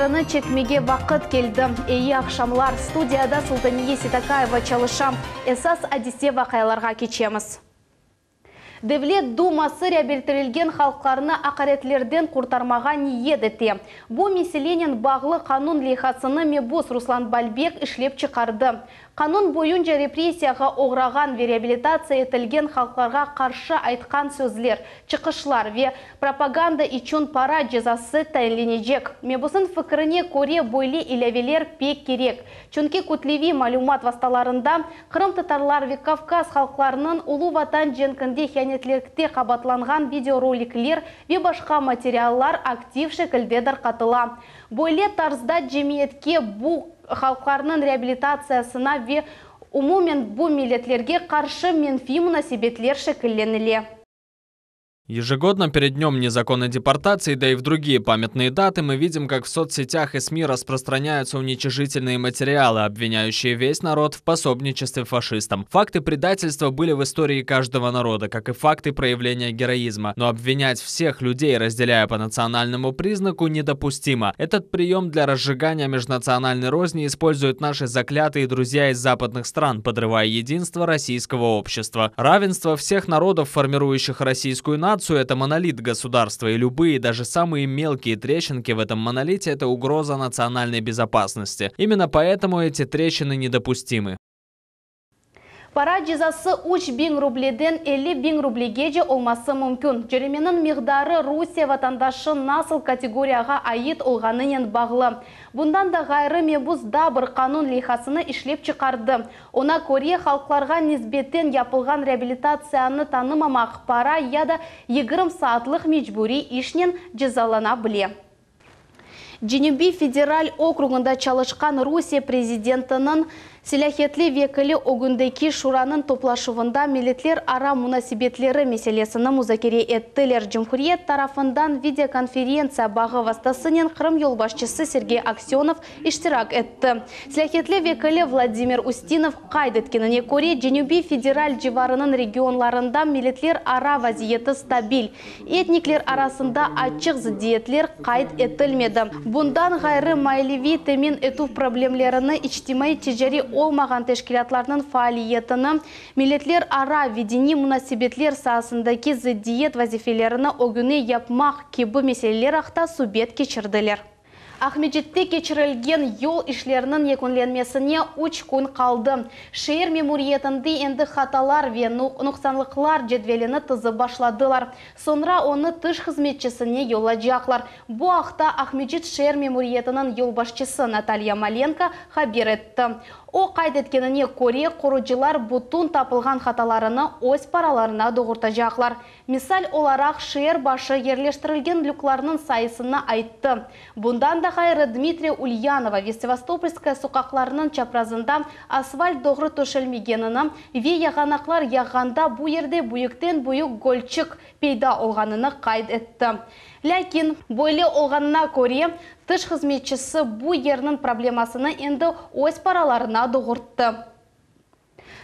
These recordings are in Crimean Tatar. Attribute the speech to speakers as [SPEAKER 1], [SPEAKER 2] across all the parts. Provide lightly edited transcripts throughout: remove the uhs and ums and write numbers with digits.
[SPEAKER 1] Haberlerini çekmege vaqıt keldi. Eyi aqşamlar. Studiyada Sultaniye Seytakayeva çalışa. Esas adise-vaqialarğa keçemiz. Devlet Duması reabilitilgen halqlarnı aqaretlerden qurtarmağa niyet ete. Bu meselenen bağlı qanun leyhasını mebus Ruslan Balbek işlep çıqardı. Qanun boyunca repressiyağa oğrağan ve reabilitatsiya etilgen halqlarğa qarşı aytqan sözler, çıqışlar ve propaganda içün para cezası tayinlenecek. Mebusnıñ fikrine köre, böyle ilâveler pek kerek, çünki kütleviy malümat vastalarında qırımtatarlar ve Kavkaz halqlarınıñ Ulu Vatan cenkinde hiyanetlikte qabaatlanğan videorolikler ve başqa materiallar aktiv şekilde darqatıla. Böyle tarzda cemiyetke bu halqlarnıñ reabilitatsiyasına ve umumen bu milletlerge qarşı menfiy munasebetler şekillenile.
[SPEAKER 2] Ежегодно перед днем незаконной депортации, да и в другие памятные даты, мы видим, как в соцсетях и СМИ распространяются уничижительные материалы, обвиняющие весь народ в пособничестве фашистам. Факты предательства были в истории каждого народа, как и факты проявления героизма. Но обвинять всех людей, разделяя по национальному признаку, недопустимо. Этот прием для разжигания межнациональной розни используют наши заклятые друзья из западных стран, подрывая единство российского общества. Равенство всех народов, формирующих российскую нацию, это монолит государства, и любые, даже самые мелкие трещинки в этом монолите – это угроза национальной безопасности. Именно поэтому эти трещины недопустимы.
[SPEAKER 1] Para cezası 3000 rubleden 50.000 rublegece olması mümkün. Cöremeniñ miqdarı Rusiye vatandaşı nasıl kategoriyağa ait olğanınen bağlı. Bundan da ğayrı mebus daa bir qanun leyhasını işlep çıqardı. Oña köre halqlarğa nisbeten yapılğan reabilitatsiyanı tanımamaq para ya da 20 saatlıq mecburiy işnen cezalana bile. Cenübiy federal okrugında çalışqan Rusiye prezidentiniñ selâhiyetli vekili ögündeki şuranıñ toplaşuvında milletlerara munasebetleri meselesini muzakere ettiler. Cumhuriyet tarafından videokonferentsiya bağı vastasınen Qırım yolbaşçısı Sergey Aksönov iştirak etti. Selâhiyetli vekili Vladimir Ustinov qayd etkenine köre, Cenübiy federal civarınıñ regionlarında milletlerara vaziyeti stabil. Etnikler arasında açıq zıddiyetler qayd etilmedi. Bundan ğayrı maliyeviy temin etüv problemlerini, içtimaiy-ticariy olmağan teşkilâtlarnıñ faaliyetini, milletlerara ve diniy munasebetler saasındaki zıddiyet vazifelerini ögüne yapmaq kibi meseleler aqta subet keçirdiler. Aqmescitte keçirilgen yol işleriniñ yekünlenmesine üç kün qaldı. Şeer memuriyetinde endi hatalar ve nuqsanlıqlar cedvelini tizip başladılar. Soñra onı tış hızmetçisine yollaycaqlar. Bu aqta Aqmescit şeer memuriyetiniñ yolbaşçısı Natalya Malenko haber etti. O qayd etkenine köre, qurucılar bütün tapılğan hatalarını öz paralarına doğurtacaqlar. Misal olaraq, şeer başı yerleştirilgen lüklarnıñ sayısını ayttı. Bundan da ğayrı, Dmitriya Ulyanova ve Sevastopolskaya soqaqlarınıñ çaprazında asfalt doğru töşelmegenini ve yağanaqlar yağğanda bu yerde büyükten-büyük gölçik peyda olğanını qayd etti. Lâkin, böyle olğanına köre, tış hızmetçisi bu yerniñ problemasını endi öz paralarına doğurttı.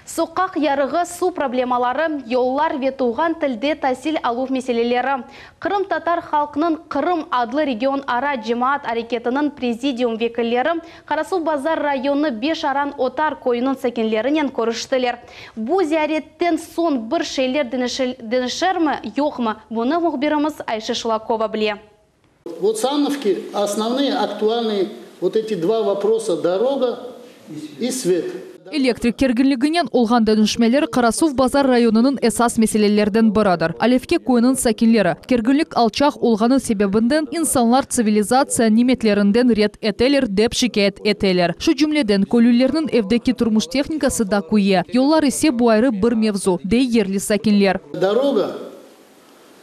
[SPEAKER 1] Soqaq yarığı, suv problemaları, yollar ve tuvğan tilde tasil aluv meseleleri. Qırımtatar halqınıñ Qırım adlı regionara cemaat areketiniñ prezidium vekilleri Qarasuvbazar rayonı Beş Aran Otar köyüniñ sakinlerinen körüştiler. Bu ziyaretten soñ bir şeyler deñişirmi, yoqmı, bunı mühbirimiz Ayşe Şulakova bile.
[SPEAKER 3] Вот Сановки основные актуальные вот эти два вопроса: дорога и свет.
[SPEAKER 4] Elektrik kerginliginen olğan deñişmeler Qarasuvbazar rayonınıñ esas meselelerden biridir. Alevke köyüniñ sakinleri kerginlik alçaq olğanı sebebinden insanlar tsivilizatsiya nimetlerinden red eteler, dep şikâyet eteler. Şu cümleden köylülerniñ evdeki turmuş tehnikası da küye. Yollar ise bu ayrı bir mevzu, dey yerli sakinler.
[SPEAKER 3] Дорога,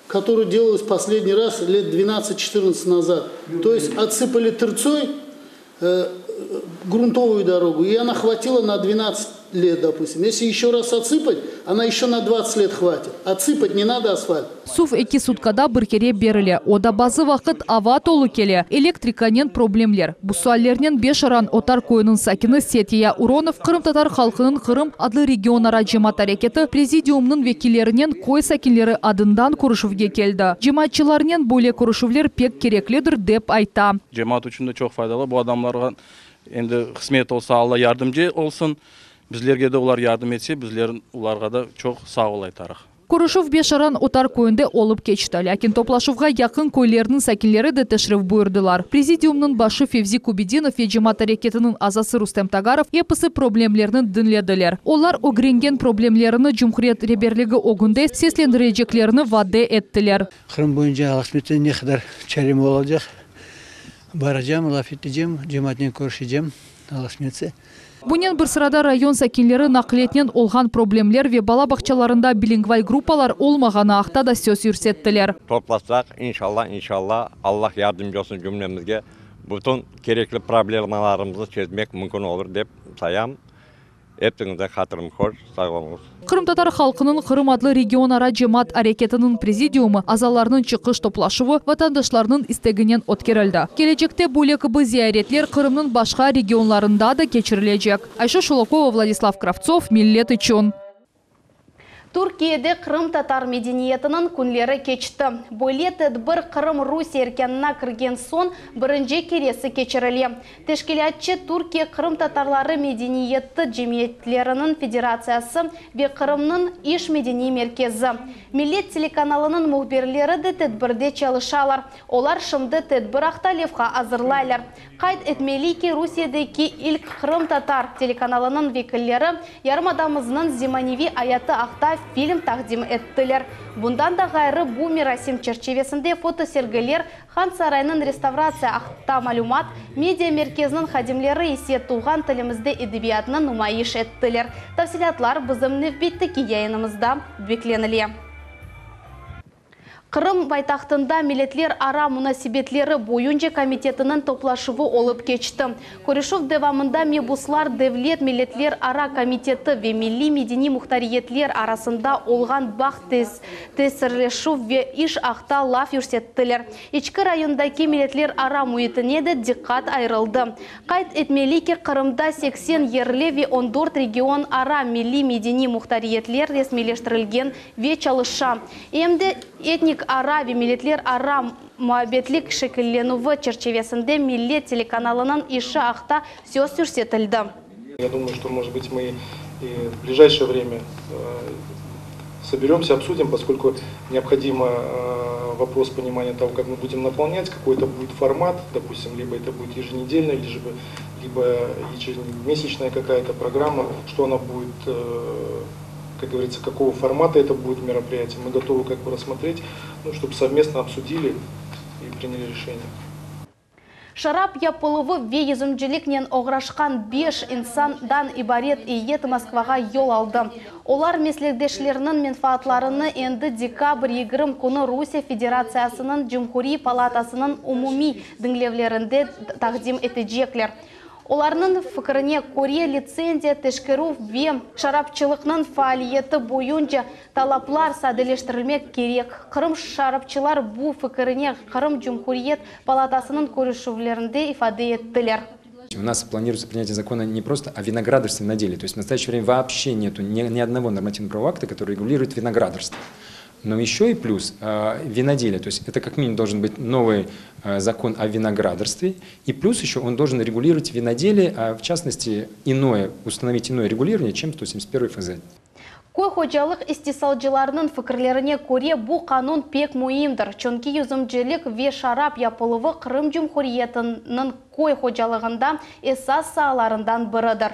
[SPEAKER 3] которую делалась последний раз лет 12-14 назад. То есть отсыпали тырцой грунтовую дорогу, и она хватила на 12 лет, допустим. Если еще раз отсыпать, Она еще на 20 лет хватит. Отсыпать не надо асфальт.
[SPEAKER 4] Suv eki sutkada bir kere berile. O da bazı vaqıt ava tolu kele. Elektrikanen problemler. Bu suallernen Beş Aran Otar köyüniñ sakini Setiya Uronov Qırımtatar halqınıñ Qırım adlı regionara cemaat areketi prezidiumınıñ vekillerinen köy sakinleri adından körüşüvge keldi. Cemaatçılarnen böyle körüşüvler pek kereklidir, dep ayta.
[SPEAKER 5] Cemaat içün de çoq faydalı. Bu adamlarğa endi qısmet olsa, Alla yardımcı olsun. Bizlerge de olar yardım etse, bizler olarğa da çoq sağ ol aytarıq.
[SPEAKER 4] Körüşüv Beş Aran Otar köyünde olıp keçti. Lâkin toplaşuvğa yaqın köylerniñ sakinleri de teşrif buyurdılar. Prezidiumnıñ başı Fevzi Kubedinov ve cemaat areketiniñ azası Rustem Tagarov episi problemlerni diñlediler. Olar ögrengen problemlerini cumhuriyet reberligi ögünde seslendireceklerini vade ettiler.
[SPEAKER 6] Qırım boyunca Alla qısmet etse ne qadar çarem olacaq, baracam, laf etecem, cemaatnen körüşecem, Alla qısmet etse.
[SPEAKER 4] Bunen bir sırada rayon sakinleri naqliyetnen olğan problemler ve bala bağçalarında bilingval gruppalar olmağanı aqta da söz yürsettiler.
[SPEAKER 7] Toplaşsaq, inşalla, inşalla, Allah yardımcı olsun cümlemizge, bütün kerekli problemalarımıznı çezmek mümkün olur dep sayam. Epsiñizden hatirim hoş, sağ oluñız.
[SPEAKER 4] Qırımtatar halqınıñ Qırım adlı regionara cemaat areketiniñ prezidiumı azalarınıñ çıqış toplaşuvı vatandaşlarnıñ isteginen ötkerildi. Kelecekte böyle kibi ziyaretler Qırımnıñ başqa regionlarında da keçirilecek. Ayşe Şulakova, Vladislav Kravtsov, Millet içün.
[SPEAKER 1] Türkiyede qırımtatar medeniyetiniñ künleri keçti. Böyle tedbir Qırım Rusiye erkânına kirgen soñ birinci keresi keçirile. Teşkilâtçı, Türkiye qırımtatarları medeniyeti cemiyetleriniñ federatsiyası ve Qırımnıñ iş medeniy merkezi. Millet telekanalınıñ mühbirleri de tedbirde çalışalar. Olar şimdi tedbir aqta levha azırlaylar. Qayd etmeli ki, Rusiyedeki ilk qırımtatar telekanalınıñ vekilleri yarımadamıznıñ zemaneviy ayatı aqta film taqdim ettiler. Bundan da ğayrı, bu merasim çerçivesinde fotosergiler, Han saraynıñ restavratsiya aqta malümat, media merkeziniñ hadimleri ise tuvğan tilimizde edebiyatnı numayış ettiler. Tafsilâtlar bizim nevbetteki yayınımızda beklenile. Qırım paytahtında Milletlerara munasebetleri boyunca komitetiniñ toplaşuvı olıp keçti. Körüşüv devamında mebuslar Devlet milletlerara komiteti ve milliy-medeniy muhtariyetler arasında olğan bağ tesirleşüv ve iş aqta laf yürsettiler. İçki rayondaki milletlerara müitine de diqqat ayırıldı. Qayd etmeli ki, Qırımda 80 yerli ve on dört regionara milliy-medeniy muhtariyetler resmiyleştirilgen ve çalışa. Em de etnik ara ve milletler ara muabbetlik şekillenüvi çerçevesinde Millet telekanalınıñ işi aqta söz yürsetildi.
[SPEAKER 8] Я думаю, что, может быть, мы и в ближайшее время соберемся, обсудим, поскольку необходимо вопрос понимания того, как мы будем наполнять, какой это будет формат, допустим, либо это будет еженедельная, либо ежемесячная какая-то программа, что она будет, как говорится, какого формата это будет мероприятие. Мы готовы как бы рассмотреть, ну, чтобы совместно обсудили и приняли решение.
[SPEAKER 1] Şarap yapıluvı ve yüzümciliknen oğraşqan beş insandan ibaret eyyet Moskvağa yol aldı. Olar meslekdeşleriniñ menfaatlarını endi dekabr 20 künü Rusiye Federatsiyasınıñ Cumhuriy palatasınıñ umumiy diñlevlerinde taqdim etecekler. Olarnıñ fikrine köre, litsenziya teşkerüv ve şarapçılıqnıñ faaliyeti boyunca talaplar sadeleştirilmek kerek. Qırım şarapçılar bu fikirine Qırım Cumhuriyet palatasınıñ körüşüvlerinde ifade ettiler.
[SPEAKER 9] У нас планируется принятие закона не просто о виноградарстве виноделии. То есть в настоящее время вообще нету ни, ни одного нормативно-правового акта, который регулирует виноградарство. Но еще и плюс виноделие. То есть это как минимум должен быть новый закон о виноградарстве. И плюс еще он должен регулировать виноделие, а в частности иное, установить иное регулирование, чем 171 ФЗ.
[SPEAKER 1] Köy hocalıq istisalcılarınıñ fikirlerine köre, bu qanun pek müimdir. Çünki yüzümcilik ve şarap yapıluvı Qırım Cumhuriyetiniñ köy hocalığında esas saalarından biridir.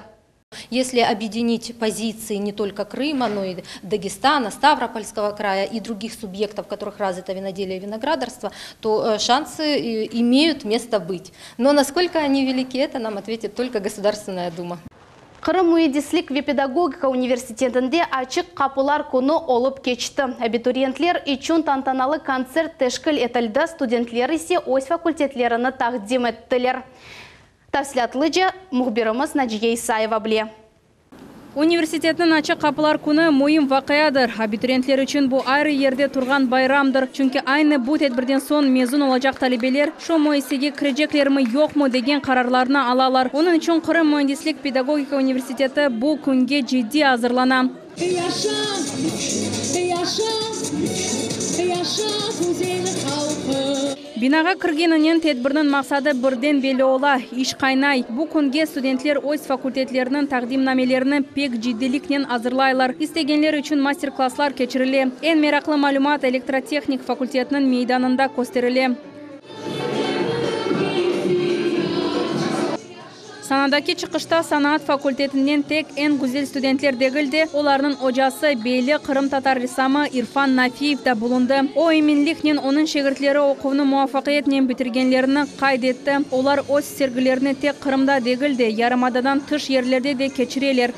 [SPEAKER 10] Если объединить позиции не только Крыма, но и Дагестана, Ставропольского края и других субъектов, в которых развито виноделие и виноградарство, то шансы имеют место быть. Но насколько они велики, это нам ответит только Государственная Дума.
[SPEAKER 1] Qırım müendislik ve pedagogika universitetinde açıq qapılar künü olıp keçti. Abituriyentler içün tantanalı kontsert teşkil etildi, studentler ise öz fakultetlerini taqdim ettiler. Tafsilâtlıca mühbirimiz Naciye İsayeva bile.
[SPEAKER 11] Universitetniñ açıq qapılar künü müim vaqiadır. Abituriyentler içün bu ayrı yerde turğan bayramdır. Çünki aynı bu tedbirden soñ mezun olacaq talebeler şu müessisege kireceklermi, yoqmı degen qararlarnı alalar. Onıñ içün Qırım müendislik-pedagogika universiteti bu künge ciddiy azırlana.
[SPEAKER 12] Yaşa, yaşa, yaşa güzel halqım!
[SPEAKER 11] Binağa kirgeninen tedbirniñ maqsadı birden belli ola, iş qaynay. Bu künge studentler öz fakultetleriniñ taqdimnamelerini pek ciddiyliknen azırlaylar. İstegenler içün master-klasslar keçirile. Eñ meraqlı malümat elektrotehnik fakultetiniñ meydanında kösterile. Sanadaki çıqışta sanaat fakultetinden tek eñ güzel studentler degil de, olarnıñ ocası, belli qırımtatar ressamı İrfan Nafiyev da bulundı. O, eminliknen onıñ şegirtleri oquvnı muvafaqiyetnen bitirgenlerini qayd etti. Olar öz sergilerini tek Qırımda degil de, yarımadadan tış yerlerde de keçireler.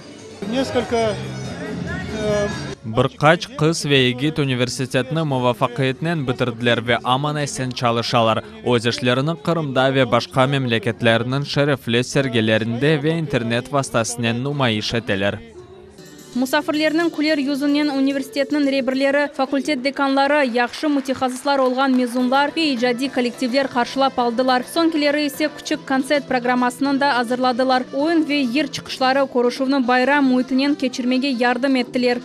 [SPEAKER 2] Bir qaç qız ve yigit universitetni muvafaqiyetnen bitirdiler ve aman-esen çalışalar. Öz işlerini Qırımda ve başqa memleketlerniñ şerefli sergilerinde ve internet vastasınen numayış eteler.
[SPEAKER 11] Musafirlerniñ küler yüzünen universitetniñ reberleri, fakultet dekanları, yahşı mütehassıslar olğan mezunlar ve icadiy kollektivler qarşılap aldılar. Soñkileri ise küçük kontsert programmasını da azırladılar. Oyun ve yır çıqışları körüşüvni bayram müitinen keçirmege yardım ettiler.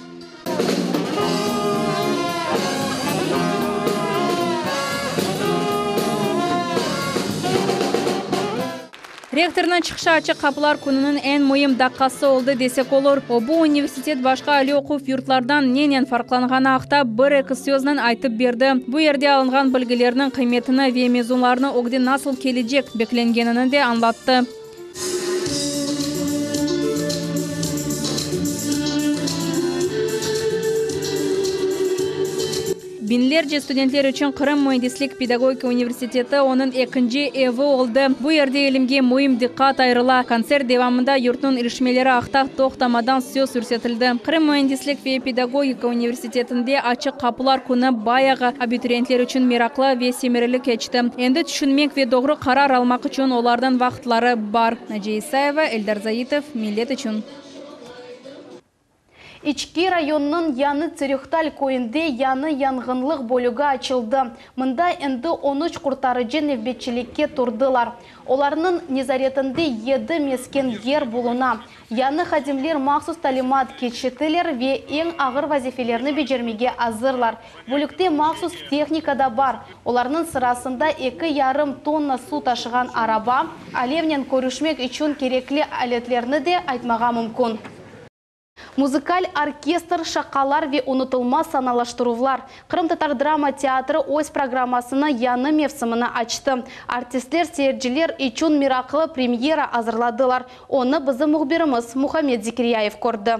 [SPEAKER 11] Rektornıñ çıqışı Açıq qapılar kününiñ eñ müim daqqası oldı desek olur. O, bu universitet başqa aliy oquv yurtlardan nenen farqlanğanı aqta bir-eki söznen aytıp berdi, bu yerde alınğan bilgilerniñ qıymetini ve mezunlarnı ögde nasıl kelecek beklengenini de añlattı. Biñlerce studentler içün Qırım müendislik-pedagogika universiteti onıñ ekinci evi oldı. Bu yerde ilimge müim diqqat ayırıla. Kontsert devamında yurtnıñ irişmeleri aqta toqtamadan söz yürsetildi. Qırım müendislik ve pedagogika universitetinde açıq qapılar künü bayağı abituriyentler içün meraqlı ve semereli keçti. Endi tüşünmek ve doğru qarar almaq içün olarnıñ vaqıtları bar. Naciye İsayeva, Eldar Zaitov, Millet içün.
[SPEAKER 1] İçki rayonınıñ Yañı Tsirühtal köyünde yañı yanğınlıq bölügi açıldı. Mında endi on üç qurtarıcı nevbetçilikke turdılar. Olarnıñ nezaretinde yedi mesken yer buluna. Yañı hadimler mahsus talimat keçitiler ve eñ ağır vazifelerni becermege azırlar. Bölükte mahsus tehnika da bar. Olarnıñ sırasında eki yarım tonna suv taşığan araba, alevnen körüşmek içün kerekli aletlerni de aytmağa mümkün. Muzıkal orkestr, şaqalar ve unutılmaz sanalaştıruvlar. Qırımtatar drama teatri öz programmasını yañı mevsimini açtı. Artistler seyirciler içün meraqlı premyera azırladılar. Onı bizim mühbirimiz Muhammed Zekiryayev kördi.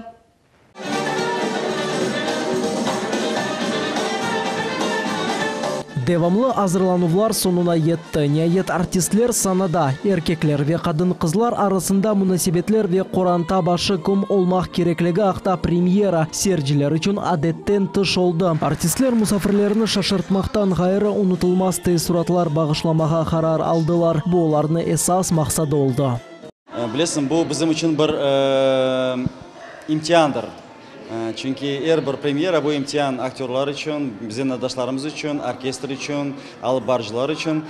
[SPEAKER 13] Devamlı azırlanuvlar soñuna yetti. Niayet, artistler sanada. Erkekler ve qadın-qızlar arasında munasebetler ve qoranta başı kim olmaq kerekligi aqta premyera seyirciler içün adetten tış oldı. Artistler musafirlerni şaşırtmaqtan ğayrı, unutılmaz teessuratlar bağışlamağa qarar aldılar. Bu olarnı esas maqsadı oldı.
[SPEAKER 14] Bilesiñ, bu bizim içün bir imtiandır. Çünki er bir premyera, bu imtian aktörlar içün, zenaatdaşlarımız içün, orkestr içün, alıp barıcılar içün.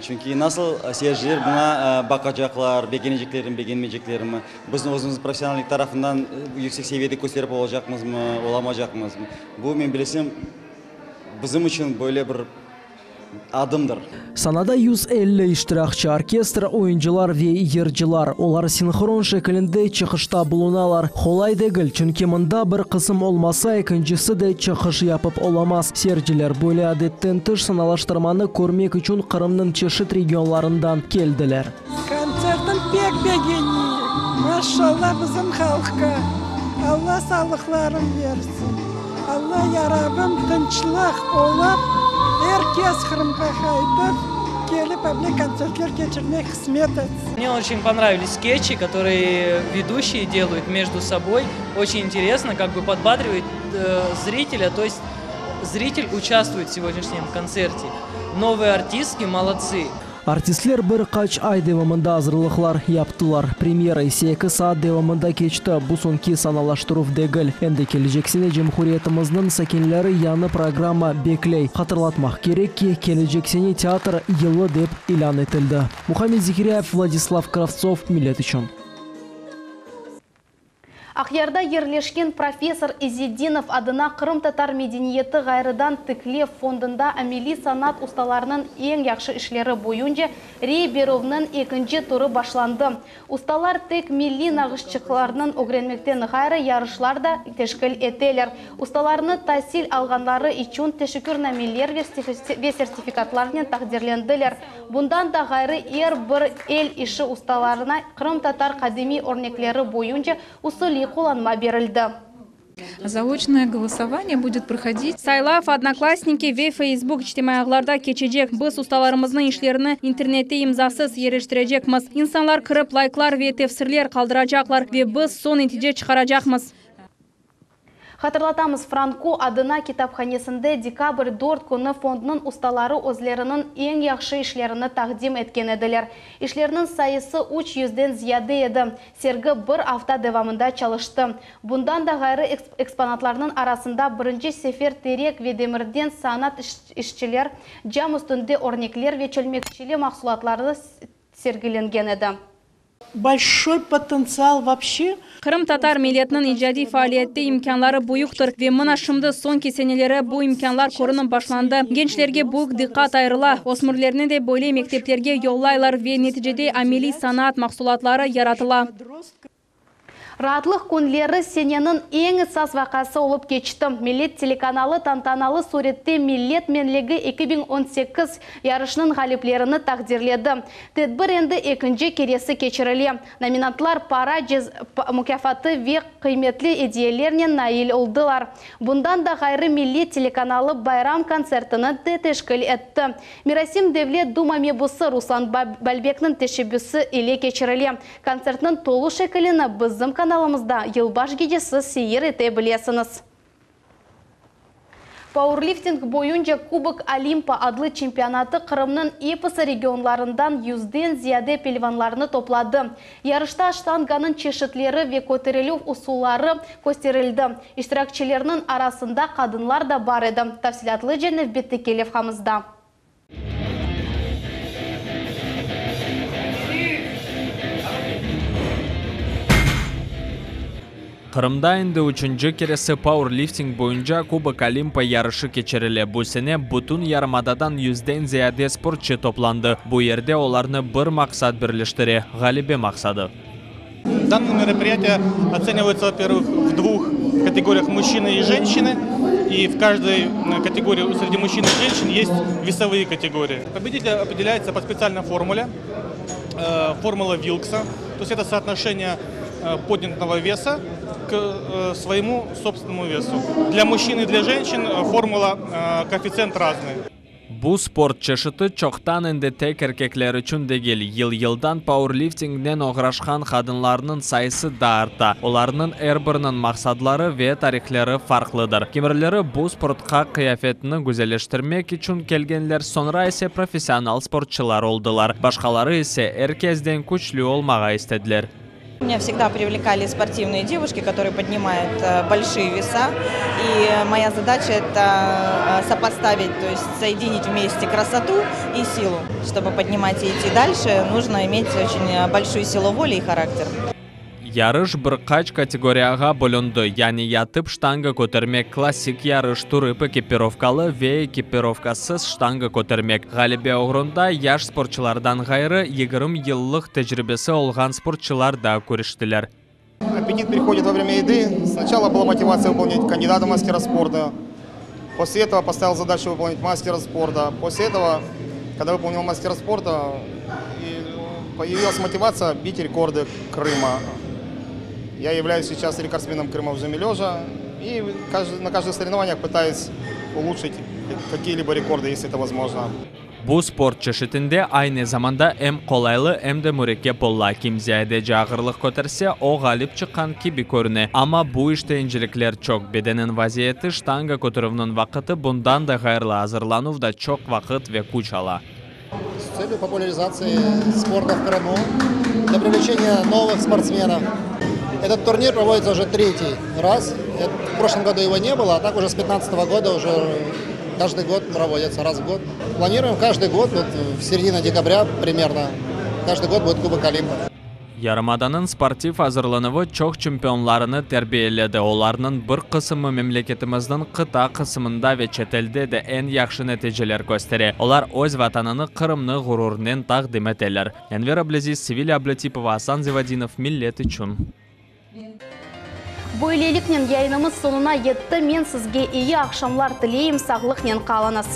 [SPEAKER 14] Çünki nasıl seyirciler buña baqacaqlar, begeneceklermi, begenmeyceklermi, biz özümizni professionallik tarafından yüksek seviyede kösterip olacaqmızmı, olamacaqmızmı. Bu, men bilesem, bizim içün böyle bir adımdır.
[SPEAKER 13] Sanada 150 iştirakçı, orkestr, oyuncılar ve yırcılar. Olar sinhron şekilinde çıqışta bulunalar. Qolay degil, çünki mında bir qısım olmasa, ekincisi de çıqış yapıp olamaz. Seyirciler böyle adetten tış sanalaştırmanı körmek içün Qırımnıñ çeşit regionlarından keldiler.
[SPEAKER 15] Kontsertni pek begeniyik. Maşşalla bizim halqqa. Alla sağlıqların bersin. Alla yarabbim tınçlıq olıp er kes Qırımğa qaytıp kelip öyle kontsertler keçirmek qısmet etsin.
[SPEAKER 16] Мне очень понравились скетчи, которые ведущие делают между собой. Очень интересно, как бы подбадривает зрителя, то есть зритель участвует в сегодняшнем концерте. Новые артистки молодцы.
[SPEAKER 13] Artistler bir qaç ay devamında azırlıqlar yaptılar. Premyera ise eki saat devamında keçti. Bu soñki sanalaştıruv degil. Endi kelecek sene cumhuriyetimizniñ sakinleri yañı programma bekley. Hatırlatmaq kerek ki, kelecek sene teatr yılı dep ilân etildi. Muhammed Zekiryayev, Vladislav Kravtsov, Millet içün.
[SPEAKER 1] Aqyarda yerleşken professor İzeddinov adına Qırımtatar medeniyeti ğayrıdan tiklev fondunda ameliy sanat ustalarınıñ eñ yahşı işleri boyunca rey berüvniñ ekinci turı başlandı. Ustalar tek milliy nağışçıqlarnıñ ögrenmekten ğayrı yarışlar da teşkil eteler. Ustalarnı tasil alğanları içün teşekkürnameler ve sertifikatlarnen taqdirlendiler. Bundan da ğayrı, er bir el işi ustalarına qırımtatar qadimiy örnekleri boyunca usuliy qullanma berildi.
[SPEAKER 17] Zaoçnoye golosovaniye budet prohodit.
[SPEAKER 11] Saylav Odnoklassniki ve Feysbuk içtimaiy ağlarda keçecek. Biz ustalarımıznıñ işlerini internette imzasız yerleştirecekmiz. İnsanlar kirip layklar ve tefsirler qaldıracaqlar ve biz soñ netice çıqaracaqmız.
[SPEAKER 1] Hatırlatamız, Franko adına kitaphanesinde dekabr dört künü fondnıñ ustaları özleriniñ eñ yahşı işlerini taqdim etken ediler. İşlerniñ sayısı üç yüzden ziyade edi. Sergi bir afta devamında çalıştı. Bundan da ğayrı, eksponatlarnıñ arasında birinci sefer terek ve demirden sanat işçiler, cam üstünde örnekler ve çölmekçili mahsulatları sergilengen edi.
[SPEAKER 15] Bolşoy potentsial voobşe.
[SPEAKER 11] Qırımtatar milletiniñ icadiy faaliyette imkânları büyüktir ve mına şimdi soñki seneleri bu imkânlar körünip başlandı. Gençlerge büyük diqqat ayırıla, ösmürlerni de böyle mekteplerge yollaylar ve neticede ameliy sanaat mahsulatları yaratıla.
[SPEAKER 1] Raatlıq künleri seneniñ eñ esas vaqiası olıp keçti. Millet telekanalı tantanalı surette Millet menligi 2018 yarışınıñ ğaliplerini taqdirledi. Tedbir endi ekinci keresi keçirile. Nominantlar para mukâfatı ve qıymetli ediyelernen nail oldılar. Bundan da ğayrı Millet telekanalı bayram kontsertini de teşkil etti. Merasim Devlet Duma mebusı Ruslan Balbekniñ teşebbüsi ile keçirile. Kontsertniñ tolu şekilini bizim kanalımızda yılbaş gecesi seyir ete bilesiñiz. Pauerlifting boyunca Kubok Olimpa adlı çempionatı Qırımnıñ episi regionlarından yüzden ziyade pelvanlarnı topladı. Yarışta ştanganıñ çeşitleri ve köterilüv usulları kösterildi. İştirakçilerniñ arasında qadınlar da bar edi. Tafsilâtlıca nevbetteki levhamızda.
[SPEAKER 2] Qırımda endi üçünci keresi pauerlifting boyunca Kubok Olimpa yarışı keçirile. Bu sene bütün yarımadadan yüzden ziyade sportçı toplandı. Bu yerde olarnı bir maqsat birleştire, ğalebe maqsadı.
[SPEAKER 8] Данное мероприятие оценивается, во-первых, в двух категориях мужчины и женщины. И в каждой категории среди мужчин и женщин есть весовые категории. Победитель определяется по специальной формуле, формула Вилкса. То есть это соотношение поднятого веса к своему собственному весу. Для мужчин и для женщин формула коэффициент разный.
[SPEAKER 2] Bu sport çeşiti çoqtan endi tek erkekler içün degil. Yıl-yıldan pauerliftingnen oğraşqan qadınlarnıñ sayısı da arta. Olarnıñ er biriniñ maqsadları ve tarihleri farqlıdır. Kimrileri bu sportqa qıyafetini güzelleştirmek içün kelgenler, soñra ise professional sportçılar oldılar. Başqaları ise er kesden küçlü olmağa istediler.
[SPEAKER 18] Меня всегда привлекали спортивные девушки, которые поднимают большие веса. И моя задача это сопоставить, то есть соединить вместе красоту и силу. Чтобы поднимать и идти дальше, нужно иметь очень большую силу воли и характер.
[SPEAKER 2] Yarış bir qaç kategoriyağa bölündi, yani yatıp ştanga kötermek, klassik yarış, turıp ekipirovkalı ve ekipirovkasız ştanga kötermek. Ğalebe oğrunda yaş sportçılardan ğayrı, 20 yıllıq tecribesi olğan sportçılar da küreştiler.
[SPEAKER 19] Аппетит приходит во время еды. Сначала была мотивация выполнить кандидата в мастера спорта. После этого поставил задачу выполнить мастера спорта. После этого, когда выполнил мастера спорта, появилась мотивация бить рекорды Крыма. Я являюсь сейчас рекордсменом Крыма в жаме лежа. И на каждых соревнованиях пытаюсь улучшить какие-либо рекорды, если это возможно.
[SPEAKER 2] Bu sport çeşitinde aynı zamanda em qolaylı, em de mürekkep ola. Kim ziyadece ağırlıq köterse, o ğalip çıqqan kibi körüne. Amma bu işte incelikler çoq. Bedenniñ vaziyeti, ştanga köterüvniñ vaqıtı, bundan da ğayrı azırlanuv da çoq vaqıt ve küç ala.
[SPEAKER 19] С целью популяризации спорта в Крыму, для привлечения новых спортсменов. Этот турнир проводится уже третий раз. В прошлом году его не было, а так уже с 2015 года уже каждый год проводится, раз в год. Планируем каждый год, вот в середине декабря примерно, каждый год будет Кубок Олимпа.
[SPEAKER 2] Yarımadanıñ sportiv azırlanuvı çoq çempionlarını terbiyeledi, olarnıñ bir qısımı memleketimizniñ qıta qısımında ve çetelde de eñ yahşı neticeler köstere. Olar öz Vatanını, Qırımnı ğururnen taqdim eteler. Enver Ablâziz, Sevilâ Ablâtipova, Asan Zivadinov, Millet içün.
[SPEAKER 1] Böyleliknen yayınımız soñuna yetti. Men sizge eyi aqşamlar tileyim, sağlıqnen qalıñız.